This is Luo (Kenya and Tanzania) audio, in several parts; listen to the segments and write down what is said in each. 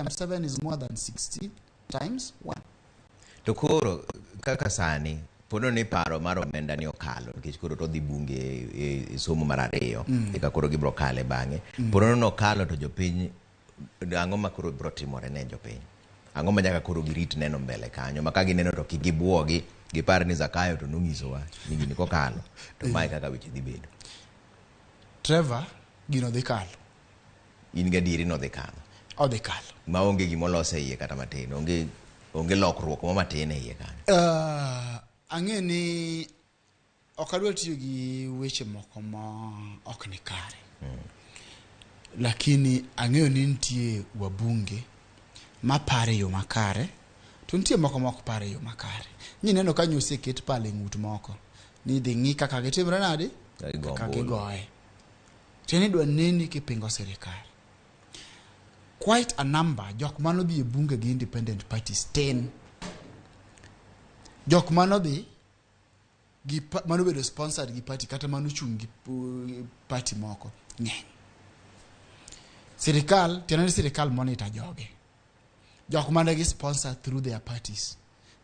times 7 is more than 16 times 1. To koro kaka sani pono ni paro mar omenda ni okalo nikech koro to dhi bunge e somo mar ariyo eka koro gibro kale bang'e. Pono ni okalo to jopiny, ang'o ma koro bro timore ne jopiny? Ang'o ma nyaka koro girit neno mbele kanyo ma ka gineno to kik gibuogi gipar ni Zakayo to nonyisowa ni gini kokalo to mae kaka weche dhi bedo. Trevor, gino dhi kalo. In gadieri nodhi kalo? Odhi kalo. Maonge gimolos e iye kata matin, onge lokruok mo matin e iye kanyo. Ang'e ni ok adwa tiyo gi weche moko ma ok ni kare. Lakini ang'eyo ni nitie wabunge mapare yo makare to nitie moko ma ok pare yo makare. Nyineno ka nyoseket pale ng'ut moko ni dhi ng'i kaka gitimre nade, Kaka gigo kaka ombulu. Gigoye. Tiende ni idwa neni kipingo sirikal. Quite a number jok manodhi e bunge gi independent parties tin. Jok manodhi gi manobedo sponsored gi party kata manochung' gi party moko ng'eny. Sirikal, tiende ni sirikal monitor joge. Jok mane gi sponsor through their parties.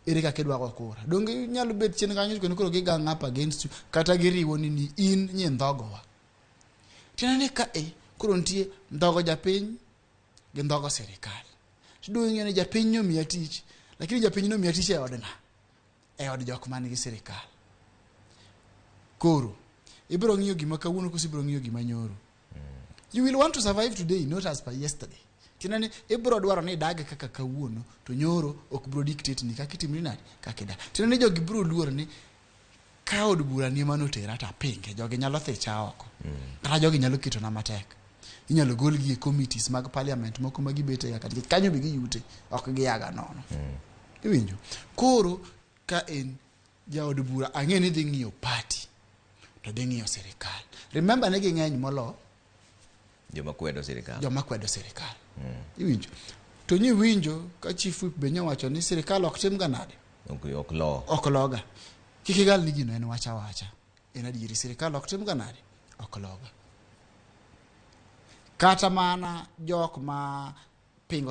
Ere kaka idwa go kura? Donge nyalo bet chien kanyo kendo koro gi gang up against you kata giriwo ni in nyindhogowa. Tiende ni ka e koro nitie ndhogo japiny gi ndhogo sirikal. Tidwa ng'eyo ni japiny nomiya tich, lakini japiny nomiya tich e od ng'a? E od jok man gi sirikal. Koro, ibiro ng'iyo gima kawuono koso ibiro ng'iyo gima nyoro? You will want to survive today, not as per yesterday. Tiende ni ibiro dwaro ni idag kaka kawuono, to nyoro ok biro dictate ni kaka itimri nade, kaka idak. Tiende ni jogi biro luor ni ka od bura ni ema notera to apinge, jogi nyalo thicha oko. Kata jogi nyalo ketona matek. Inyalo golgi e committees mag parliament moko ma gibete ga nikech kanyo be giyute, ok giyaga nono. Iwinjo? Koro ka en jaod bura ang'e ni dhi ng'iyo party to dhi ng'iyo sirikal. Remember ni ging'eny molo joma kwedo sirikal. Joma kwedo sirikal. Iwinjo? To nyiwinjo ka chief whip be nyowacho ni sirikal ok tim ga nade? Ok lo. Ok loga. Kik igal ni gino en wacha wacha. En adieri sirikal ok tim ga nade? Ok loga. Kata mana jok ma pingo